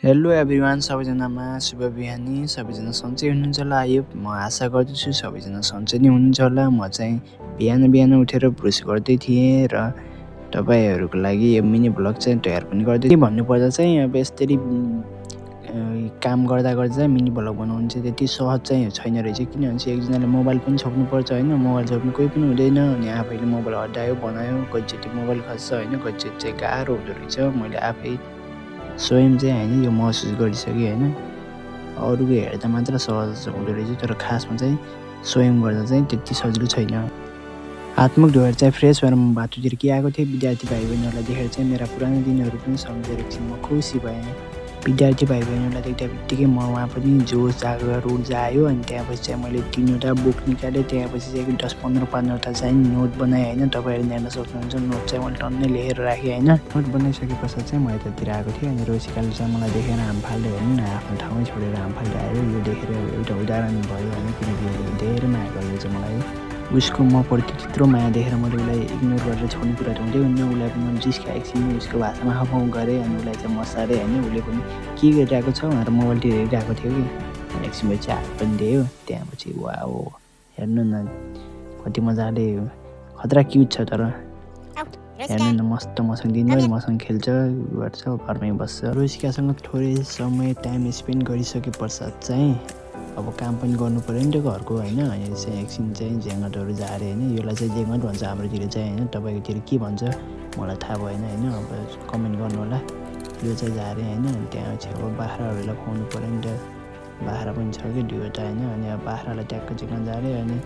Hello everyone, सबैजनामा शुभ बिहानी। सबैजना सन्चै हुनुहुन्छ होला। म आशा गर्दछु सबैजना सन्चै नै हुनुहुन्छ होला। म चाहिँ बिहान उठेर ब्रस गर्दै थिएँ र तपाईँहरूको लागि यो मिनी भ्लग चाहिँ तयार पनि गर्दै थिएँ। भन्नुपर्दा चाहिँ अब यसरी काम गर्दा चाहिँ मिनी भ्लग बनाउनु चाहिँ त्यति सहज चाहिँ छैन रहेछ। किनभने चाहिँ एकजनाले मोबाइल पनि छोप्नुपर्छ होइन, मोबाइल छोप्नु कोही पनि हुँदैन। अनि आफैले मोबाइल हटायो बनायो, कतिचोटि मोबाइल खस्छ होइन, कतिचोटि चाहिँ गाह्रो हुँदो रहेछ। मैले आफै स्वयं चाहिँ होइन यो महसुस गरिसकेँ होइन। अरूको हेर्दा मात्र सहज हुँदो रहेछ, तर खासमा चाहिँ स्वयं गर्दा चाहिँ त्यति सजिलो छैन। हातमुख धोएर चाहिँ फ्रेस भएर म बाटोतिर के आएको थिएँ। विद्यार्थी भाइ बहिनीहरूलाई देखेर चाहिँ मेरा पुरानो दिनहरू पनि सम्झेर एकछिन म खुसी भएँ। विद्यार्थी भाइ बहिनीहरूलाई देख्दा बित्तिकै ममा पनि जोस जागर ऊर्जा आयो। अनि त्यहाँपछि चाहिँ मैले 3वटा बुक निकालेँ। त्यहाँपछि चाहिँ 10-15 पानावटा चाहिँ नोट बनाएँ होइन। तपाईँहरूले हेर्न सक्नुहुन्छ नोट चाहिँ मैले टन्नै लेखेर राखेँ होइन। नोट बनाइसके पश्चात चाहिँ म यतातिर आएको थिएँ। अनि रोसिकाले चाहिँ मलाई देखेर हाम फाल्दै हेर्नु न, आफ्नो ठाउँमै छोडेर हाम फाल्दै आयो। यो देखेर एउटा उदाहरण भयो होइन, किनकि धेरै माया गरेर चाहिँ मलाई उसको म प्रति त्यत्रो माया देखेर मैले उसलाई इग्नोर गरेर छोड्ने कुरा त हुँदै हुन्न। उसलाई पनि मैले जिस्काएँ, एकछिन उसको भाषामा हाउभाउ गरेँ। अनि उसलाई चाहिँ मसारेँ होइन। उसले पनि के गरिरहेको छ भनेर मोबाइलतिर हेरिरहेको थियो कि। अनि एकछिनपछि हात पनि दियो। त्यहाँपछि वाउ हेर्नु न कति मजाले खतरा क्युट छ। तर हेर्नु न मस्त मसँग दिनभरि मसँग खेल्छ, गर्छ, घरमै बस्छ। रोसिकासँग थोरै समय टाइम स्पेन्ड गरिसके पश्चात चाहिँ अब काम पनि गर्नु पऱ्यो नि त घरको होइन। अनि चाहिँ एकछिन चाहिँ झ्याङटहरू झारेँ होइन। यसलाई चाहिँ झ्याङट भन्छ हाम्रोतिर चाहिँ होइन, तपाईँकोतिर के भन्छ मलाई थाहा भएन होइन। अब कमेन्ट गर्नु होला। यो चाहिँ झारेँ होइन। त्यहाँ चाहिँ अब बाख्राहरूलाई खुवाउनु पऱ्यो नि त, बाख्रा पनि छ कि 2वटा होइन। अनि अब बाख्रालाई ट्याक्क झिक्न झारेँ। अनि